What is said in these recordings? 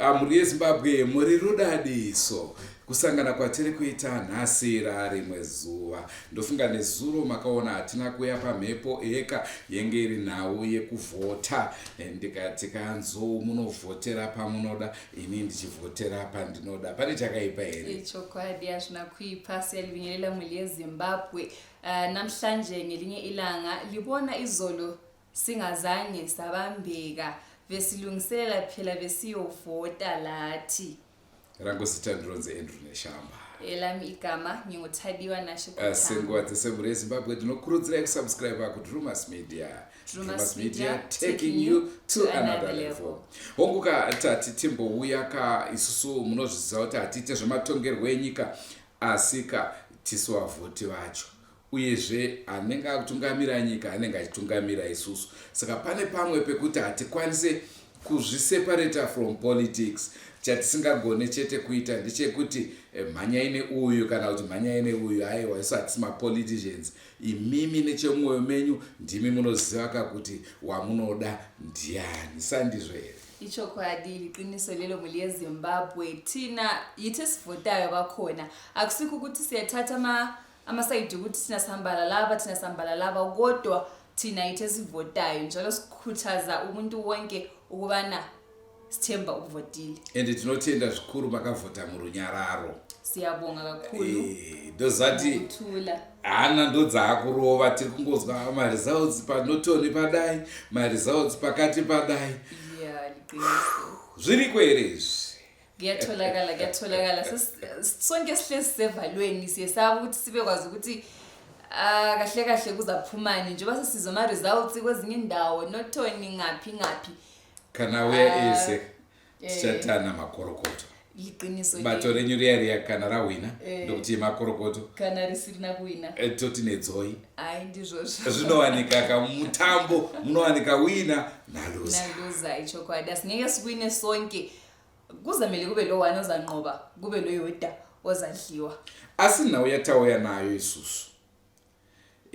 Ah, mhuri yeZimbabwe, muri rudadiso kusangana kwatiri kuita nhasi rarimwe zuva. Ndofunga nezuro makaona hatina kuya pamhepo eka yenge iri nhau yekuvhota. Ndikati kanzou munovhotera pamunoda, ini ndichivhotera pandinoda. Pane chakaipa here? Ichokwadi, hazvina kuipa. Siyalibingelela mhuri yeZimbabwe. Uh, namhlanje ngelinye ilanga libona izolo Singazange sabambeka besilungiselela phela besiyovota lathi. Rangu zita ndironzi Andrew Neshamba. Elami igama nginguThadiwa Nashe eh, Senguva dzese mhuri yeZimbabwe ndinokurudzirai kusubscribe kuDrumas Media. Drumas Media taking you to another level. Hongu ka tati timbouya ka isusu munozviziva kuti hatiite zvematongerwo enyika asi ka tisu vavhoti vacho. Uyezve anenge akutungamira nyika anenge achitungamira isusu saka pane pamwe pekuti hatikwanise kuzviseparata from politics. Chatisingagone chete kuita ndechekuti eh, mhanyai neuyu kana kuti mhanyai neuyu. Aiwa, isu hatisi mapoliticians. Imimi nechemumwoyo menyu ndimi munoziva ka kuti wamunoda ndiani, sandizvo here? Ichokwadi, liqiniso lelo muli yeZimbabwe. Thina yithi esivotayo bakhona, akusikho ukuthi siyathatha ama amasayidi ukuthi thina sihambala laba, thina sihambala laba, kodwa thina yithi esivotayo, njalo sikhuthaza umuntu wonke ukubana sithemba ukuvotile. Ende tinotenda zvikuru makavhota murunyararo. Siyabonga kakhulu. Eh, ndozati ngokuthula. Hana ndodzaakurova, tiri kungozwa maresults panotoni padai, maresults pakati padai. Yeah, liqiniso. Zviriko here izvi? Kuyatholakala, kuyatholakala. Sonke sihlezi sisevalweni, siyesaba ukuthi sibekwazi ukuthi ah, kahle kahle kuzaphumani njengoba sesizwa ama-results kwezinye indawo, Notoni, ngaphi ngaphi. Kana uya ese tichatana makorokoto. Liqiniso. Bato renyu riya riya kana rahwina ndokuti makorokoto. Kana risirina kuwina toti nedzoi. Ai, ndizvozvo. Zvinowanika kamutambo munowanika wina naluza. Naluza, ichokwadi. Asingeke siwine sonke, kuzamele kube lo one ozanqoba, kube lo yoda ozadliwa. Asi nhau yatauya nayo isusu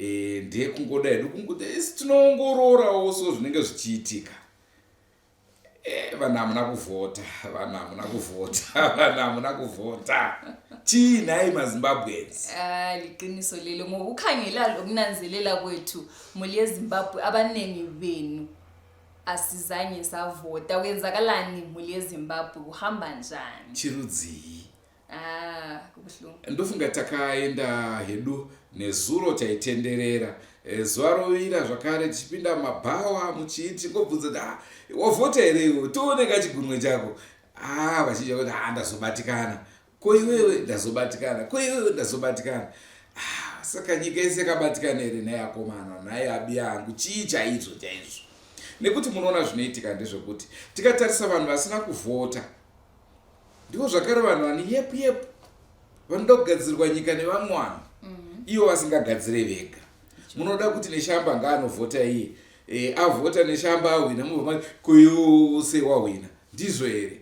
e, ndeyekungoda hedu kungoda isi tinoongororawo so zvinenge zvichiitika. E, vanhu hamuna kuvhota, vanhu hamuna kuvhota, vanhu hamuna kuvhota. Chii nhai maZimbabweans? Ah, liqiniso lelo. Ngokukhangela lokunanzelela kwethu muli yeZimbabwe, abaningi benu asizange savota. Kwenzakalani muli yeZimbabwe? Kuhamba njani? Chirudzii? Ah, kubuhlungu. Ndofunga takaenda hedu nezuro taitenderera. E, zuva rovira zvakare tichipinda mumabhawa muchii tingobvunza kuti ah, wavhota here iwe, tione kachigunwe chako. Ah, vazhinji vakuti ah, ndazobatikana. Ko iwewe? Ndazobatikana. Ko iwewe? Ndazobatikana. Ah, saka nyika yese yakabatikana here nhai akomana, nhai abi yangu? Chii chaizvo chaizvo? Nekuti munoona zvinoitika ndezvekuti tikatarisa vanhu vasina kuvhota ndivo zvakare vanhu vane yepu yepu vanoda kugadzirwa nyika nevamwe vanhu ivo vasingagadzire vega. Munoda kuti Neshamba ngaanovhota iye, e, avhota Neshamba ahwina, mubva mati koiwo sei wahwina? Ndizvo here?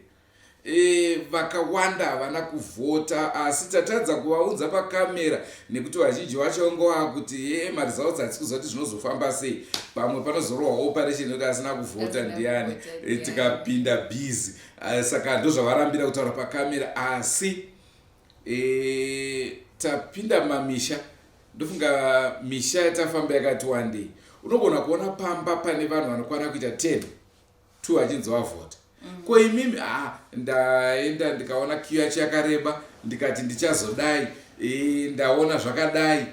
E, vakawanda havana kuvhota asi tatadza kuvaunza pakamera nekuti vazhinji vacho vanga vakuti e maresults hatisi kuziva kuti zvinozofamba sei, pamwe panozorohwa operation yekuti asina kuvhota ndiani, e, tikapinda busy. Saka ndozvavarambira kutaura pakamera. Asi e, tapinda mumamisha, ndofunga misha yatafamba yakati wandei, unogona kuona pamba pane vanhu vanokwana kuita 10, 2 achinzi wavhota. Ko imimi? Ah, ndaenda ndikaona queue yacho yakareba, ndikati ndichazodai. E, ndaona zvakadai.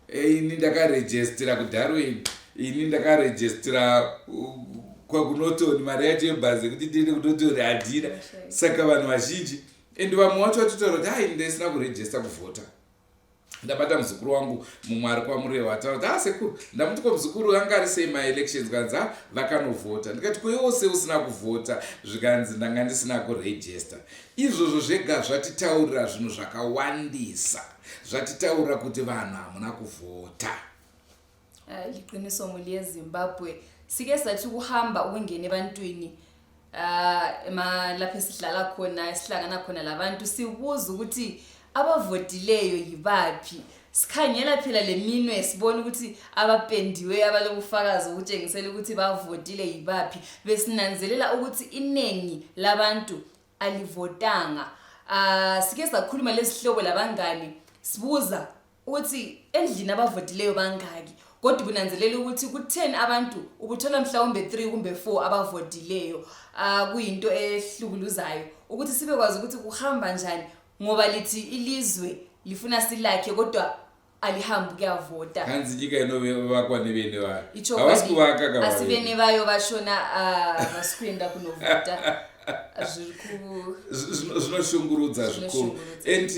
E, ini ndakarejestera kuDarwin, ini ndakarejestera kwakuNotoni, mari yacho yebhazi yekuti ndiende kuNotoni handina. Saka vanhu vazhinji, and vamwe vacho vatotaura kuti hai, ndisina kurejesta kuvhota. Ndabata muzukuru wangu mumwe ari kwaMurewa, ataura kuti ah, sekuru. Ndamuti ko muzukuru anga ari sei maelections? Kanzi ah, vakanovhota. Ndikati ko iwo sei usina kuvhota? Zvikanzi ndanga ndisina kurejesta. Izvozvo zvega zvatitaurira zvinhu zvakawandisa, zvatitaurira kuti vanhu hamuna kuvhota. Liqiniso muli yeZimbabwe, sike sathi ukuhamba ukungena ebantwini uh, lapho esihlala khona, esihlangana khona labantu, sibuza ukuthi abavotileyo yibaphi. Sikhangela phela le minwe, sibone ukuthi abapendiweyo abalobufakazi obutshengisela ukuthi bavotile yibaphi. Besinanzelela ukuthi iningi labantu Alivotanga. Sike sakhuluma lezihlobo labangani sibuza ukuthi endlini abavotileyo bangaki, kodwa ubunanzelela ukuthi ku-10 abantu ubuthola mhlawumbe 3 kumbe 4 abavotileyo. Kuyinto ehlukuluzayo ukuthi sibekwazi ukuthi kuhamba njani, ngoba lithi ilizwe lifuna silakhe kodwa alihambi kuyavota. Hanzi nyika inovakwa nevene vayo. Havasi kuvaka ka asi vene vayo vashona havasi kuenda kunovhota. Zviri ku Zvinoshungurudza zvikuru. And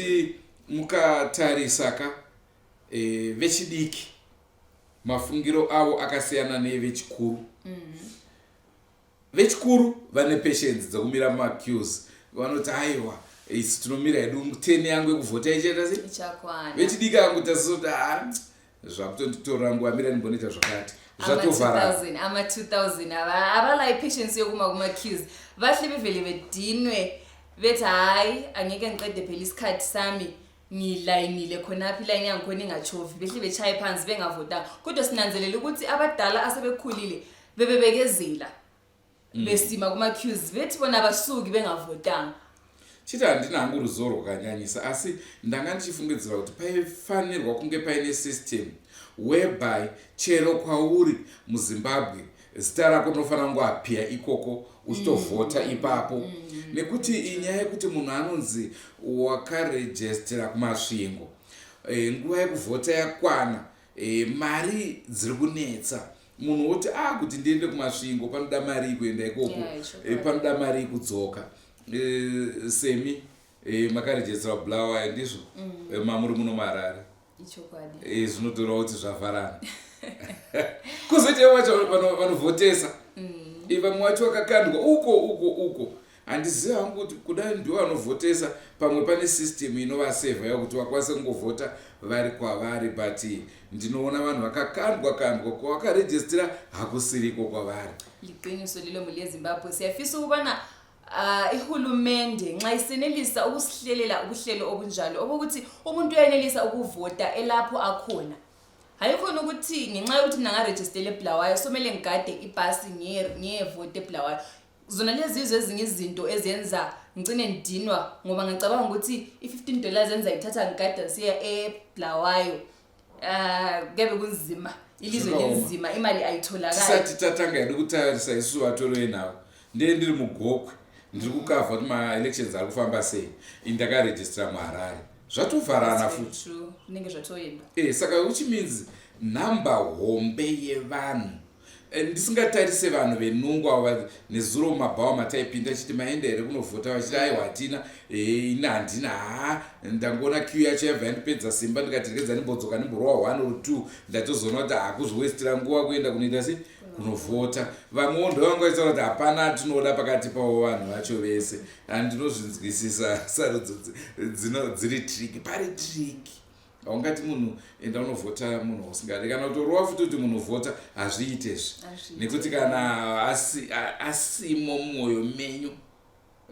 mukatarisa ka vechidiki mafungiro avo akasiyana neevechikuru. Vechikuru vane patience dzekumira mumaqueues, vanoti aiwa, isu tinomira hedu, turn yangu yekuvhota ichaita sei? Ichakwana. Vechidiki angu tasizoti ha, zvakutonditorera nguva, mira ndimbonoita zvakati, zvatovharana. Ama-2000 ama-2000 abalayo i-patience yokuma kuma-queues. Bahle bevele bedinwe, bethi hhayi, angeke ngiqede phela isikhathi sami ngilayinile khonapha, ilayini yangikhona ingachovi, behle betshaye phansi bengavotanga. Kodwa sinanzelela ukuthi abadala asebekhulile bebebekezela, besima kuma-queues, bethi bona basuki bengavotanga. Chiti handina hangu ruzivo rwakanyanyisa, asi ndanga ndichifungidzira kuti paifanirwa kunge paine system whereby chero kwauri muZimbabwe zita rako rinofanira kungoappear ikoko uchitovhota ipapo, nekuti inyaya yekuti munhu anonzi wakarejestera kuMasvingo, nguva yekuvhota yakwana, mari dziri kunetsa, munhu woti a kuti ndiende kuMasvingo panoda mari kuenda ikoko. Panoda mari kudzoka. Semi makarejestera Bulawayo, ndizvo? Mamuri muno muHarare. Ichokwadi. Zvinotorawo kuti zvavharana. Kuzoita vacho vanovhotesa, vamwe vacho vakakandwa uko uko uko. Handizivi hangu kuti kuda ndivo vanovhotesa, pamwe pane system inovasevha yakuti vakwanise kungovhota vari kwavari, but ndinoona vanhu vakakandwa kandwa kwavakarejestera hakusiriko kwavari. Liqiniso lelo, muli yeZimbabwe. Siyafisa ukubana ihulumende nxa isenelisa ukusihlelela ubuhlelo obunjalo obokuthi umuntu uyenelisa ukuvota elapho akhona, hayi khona ukuthi ngenxa yokuthi mina ngarejistela eBulawayo somele ngigade ibhasi ngiyevota eBulawayo. Zona lezi yizo ezinye izinto ezenza ngicine ngidinwa, ngoba ngicabanga ukuthi i-$15 enza ithatha ngigada siya eBulawayo, kuyabe kunzima, ilizwe Zvakaoma. linzima, imali ayitholakali. Tisati tatanga hedu kutarisa isusu vatori venhau, ndee ndiri muGokwe, ndiri kukavha kuti maelections ari kufamba sei. Ini ndakarejistera muHarare, zvatovharana futi. True, zvinenge zvatoenda. Saka which means nhamba hombe yevanhu, ndisingatarise vanhu venungu avo, nezuro mumabhawa mataipinda chiti maenda here kunovhota, vachiti aiwa, hatina. Ini handina, ha, ndangoona queue yacho yabva yandipedza simba, ndikati regedza ndimbodzoka ndimborova one or two. Ndatozoona kuti hakuzviwestira nguva kuenda kunoita sei, kunovhota. Vamwewo ndovanga vachitaura kuti hapana atinoda pakati pavo vanhu vacho vese. Handinozvinzwisisa, sarudzo dziri tricky, pari tricky. Haungati munhu enda unovhota munhu wausingadi, kana kutorova futi kuti munhu vhota, hazviitezvi. Hazviite. Nekuti kana asimo mumwoyo menyu,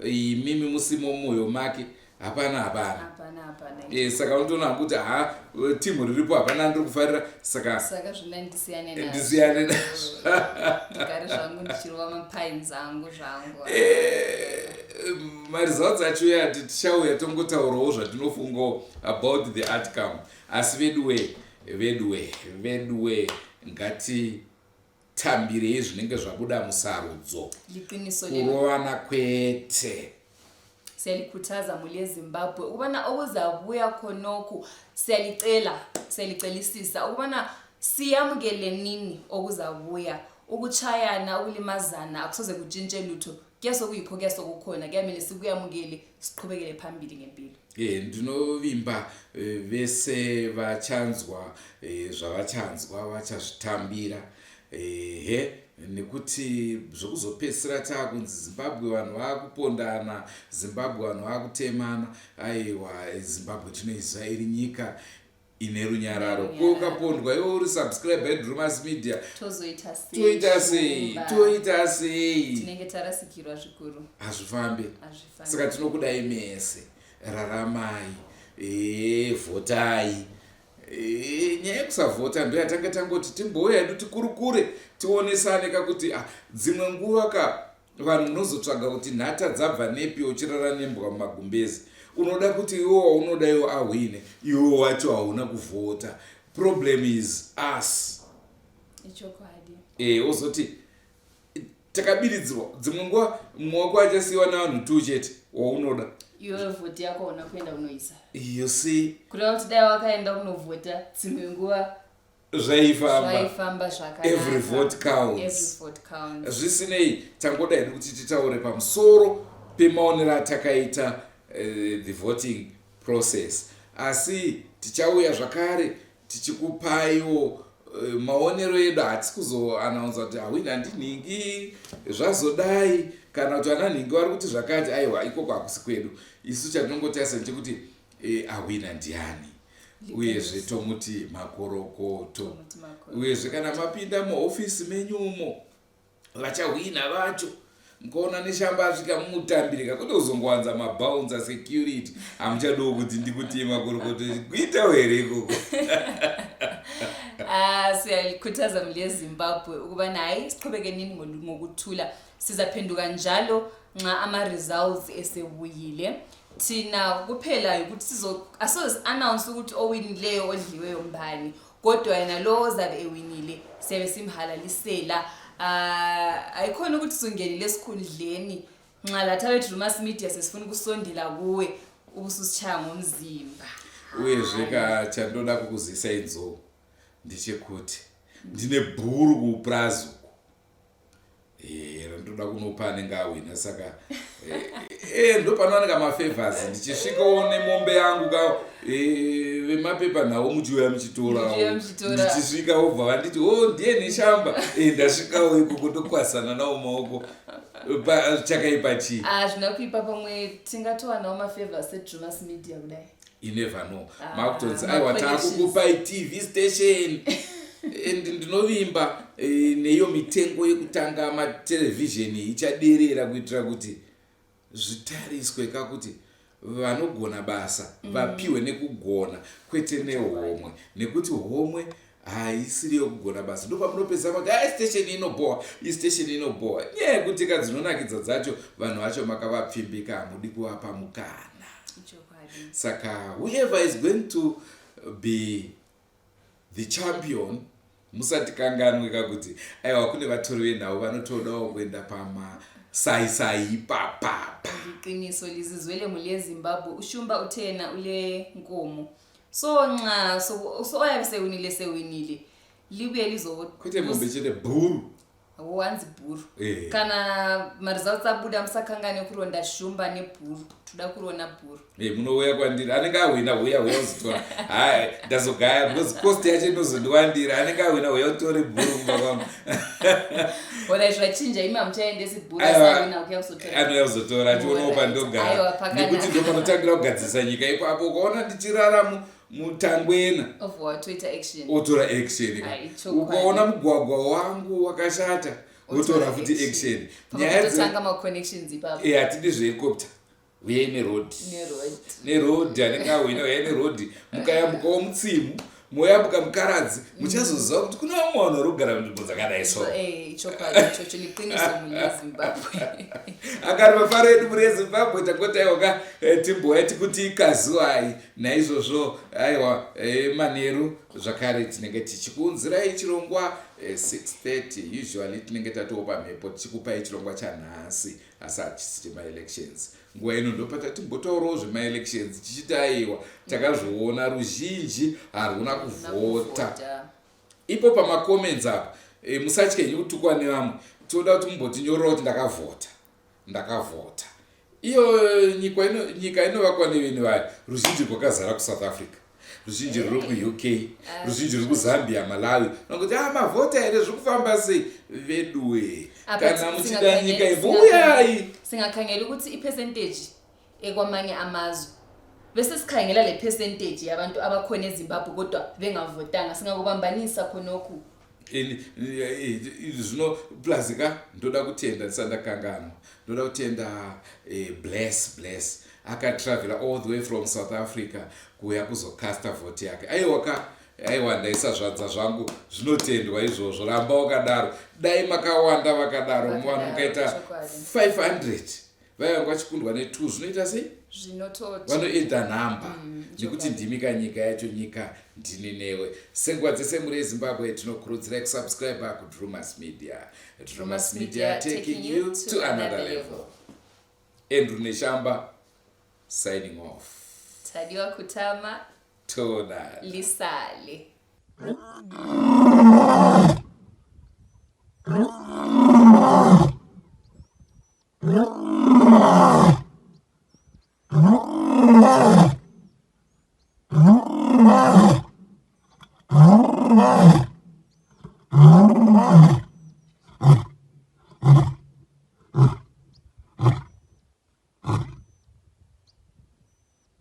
imimi musimo mumwoyo make, hapana, hapana. Hapana, hapana. Saka unotoona hangu kuti ha, timu riripo hapana ndiri kufarira, saka Saka zvina ndisiyane nazvo. Ndisiyane nazvo. Ndigare zvangu ndichirova mapines angu zvangu. Maresults acho yati tichauya tongotaurawo zvatinofungawo about the outcome, asi veduwe, veduwe, veduwe, ngatitambirei zvinenge zvabuda musarudzo. Liqiniso lelo. Kurovana kwete. Siyalikhuthaza muli yeZimbabwe ukubana okuzabuya khonokhu, siyalicela, siyalicelisisa ukubana siyamukele nini okuzabuya. Ukuchayana, ukulimazana akusoze kutshintshe lutho. Kuyasokuyikho, kuyasokukhona, kuyamele sikuyamukele, siqhubekele phambili ngempilo. Ndinovimba vese vachanzwa zvavachanzwa vachazvitambira he, nekuti zvekuzopedzisira taakunzi Zimbabwe vanhu vaakupondana, Zimbabwe vanhu vaakutemana, aiwa, Zimbabwe tinoiziva iri nyika ine runyararo. Ko ukapondwa iwe uri subscriber yeDrumas Media, Tozoita sei? Toita sei? Shumba? Toita sei? Tinenge tarasikirwa zvikuru. Hazvifambi. Hazvifambi. Saka tinokudai mese, raramai, vhotai. Nyaya yekusavhota ndo yatanga tangoti timbouya hedu tikurukure, tionesane kakuti dzimwe nguva ka. Vanhu munozotsvaga kuti nhata dzabva nepi uchirara nembwa mumagumbezi. Unoda kuti iwe waunoda iwe ahwine, iwe wacho hauna kuvhota. Problem is us. Ichokwadi. Eh, wozoti takabiridzirwa dzimwe nguva mumwe wako achasiyiwa nevanhu two chete waunoda. Iwe vhoti yako hauna kuenda kunoisa. You see? Kureva kuti dai wakaenda kunovhota dzimwe nguva zvaifamba zvaifamba zvakanaka. Every vote counts. Every vote counts. Zvisinei, tangoda hedu kuti titaure pamusoro pemaonero atakaita the voting process, asi tichauya zvakare tichikupaiwo maonero edu. Hatisi kuzoanaunza kuti ahwina ndinhingi zvazodai kana kuti vana nhingi vari kuti zvakati. Aiwa, ikoko hakusi kwedu isu. Chatinongotarisa ndechekuti ahwina ndiani, uyezve tomuti makorokoto. Tomuti makorokoto. Uyezve kana mapinda muhofisi menyumo, vachahwina vacho, mukaona Neshamba asvika, mumutambirika, kwete kuzongowanza mabouncer, security. Hamuchadiwo kuti ndikutii makorokoto, kuitawo here ikoko? Ah, siyalikhuthaza mli eZimbabwe ukubana hayi, siqhubeke nini ngokuthula. Sizaphenduka njalo nxa ama-results esebuyile. Thina kuphela ukuthi sizo asoze announce ukuthi owinileyo, odliweyo mbani, kodwa yena lo ozabe ewinile siyabe simhalalisela. Ah, ayikhona ukuthi sungenile esikhundleni, nxa lathi abe-Drumas Media sesifuna ukusondela kuwe, ubususitshaya ngomzimba. Uyezve ka, chandoda kukuzisa inzou ndechekuti ndine bhuru kuupurazi uku randoda kunopa anenge awina. Saka ndopanowanika mafavors. Ndichisvikawo nemombe yangu ka, vemapepa nhau muchiuya muchitorawo. Muchiuya muchitora. Ndichisvika wobva vanditi, "O, ndiye Neshamba." Ndasvikawo ikoko, ndokwasana nawo maoko. Chakaipa chii? Ah, zvina kuipa. Pamwe tingatowanawo mafavors seDrumas Media kudai. You never know. Ah, Makutonzi aiwa, ma-connections. Taakukupai TV station, and ndinovimba neiyo mitengo yekutanga matelevhizheni ichaderera kuitira kuti zvitariswe kakuti vanogona basa vapiwe nekugona, kwete nehomwe, nekuti homwe haisiri yokugona basa. Ndopamunopedzisa kuti ai, station inobohwa, istation inobohwa. Nyaya yekuti ka dzinonakidza dzacho, vanhu vacho makavapfimbika, hamudi kuvapa mukana. Ichokwadi. Saka whoever is going to be the champion, musatikanganwe kakuti aiwa, kune vatori venhau vanotodawo kuenda pamasaisai ipapapa. Liqiniso, lizizwele muli yeZimbabwe. Ushumba uthena ule nkomo, so nxa so oyabe sewinile, sewinile, libuye lizo Kwete mombe chete, bhuru. Wanzi bhuru. Kana maresults abuda, musakangane kuronda Shumba nebhuru. Toda kurona bhuru. Munouya kwandiri. Anenge ahwina, huya, huya uzotora. Hai, ndazogaya because cost yacho inozondiwandira. Anenge ahwina, huya utore bhuru kumba kwangu. Ora zvachinja, imi hamuchaendesi bhuru. Aiwa. Asawina kuya kuzotora. Anouya kuzotora achionawo Alright. pandogara. Aiwa, pakanaka. Nekuti ndo panotangira kugadzirisa nyika ipapo. Ukaona ndichirara mutangwena, Of watoita action. Otora action. Ai, chokwadi. Ukaona mugwagwa wangu wakashata, wotora futi action. Nyaya Totanga maconnections ipapo. Hatidi zvehelicopter, uyai neroad. Neroad. Neroad. Anenge ahwina, uyai neroad. Mukayambukawo mutsimu, moyambuka mukaradzi, muchazoziva kuti kune vamwe vanhu vari kugara munzvimbo dzakadai. So Ichokwadi ichocho, liqiniso muli yeZimbabwe. Akari mafaro edu muri eZimbabwe. Tangoti aiwaka, timbouya tikuti ikazuai. Naizvozvo aiwa, manheru zvakare tinenge tichikuunzirai chirongwa 6:30. Usually tinenge tatopa mhepo tichikupai chirongwa chanhasi, asi hachisi chemaelections. Nguva ino ndopatatimbotaurawo zvemaelections, tichiti aiwa, takazviona, ruzhinji haruna kuvhota. Ipo pamacomments apa, musatye kutukwa nevamwe. Toda kuti mumbotinyorera kuti ndakavhota, ndakavhota. Iyo nyika ino, nyika inovakwa nevene vayo. Ruzhinji rwakazara kuSouth Africa, ruzhinji ruri kuUK, ruzhinji ruri kuZambia, Malawi. Nokuti a mavhota here, zviri kufamba sei veduwe? Apa Kana muchida nyika imbouyayi. Singakhangela ukuthi ipercentage ekwamanye amazwe, bese sikhangela le percentage yabantu abakhona eZimbabwe kodwa bengavotanga, singakubambanisa khonokhu. Zvino plus ka, ndoda kutenda, ndisati ndakanganwa, ndoda kutenda Bless. Bless akatravela all the way from South Africa kuuya kuzocasta vote yake. Aiwa ka. Aiwa, ndaisa zvanza zvangu, zvinotendwa izvozvo. Ramba wakadaro, dai makawanda vakadaro, vanhu mukaita 500 vaiva vachikundwa ne2, zvinoita sei? Vanoedha nhamba nekuti ndimi kanyika yacho, nyika ndini newe. Senguva dzese, muri yeZimbabwe, tinokurudzirai kusubscribe kuDrumas Media. Drumas Media, taking you to another level. Andrew Neshamba signing off. Tadiwa Kutama. Toonana. Lisale.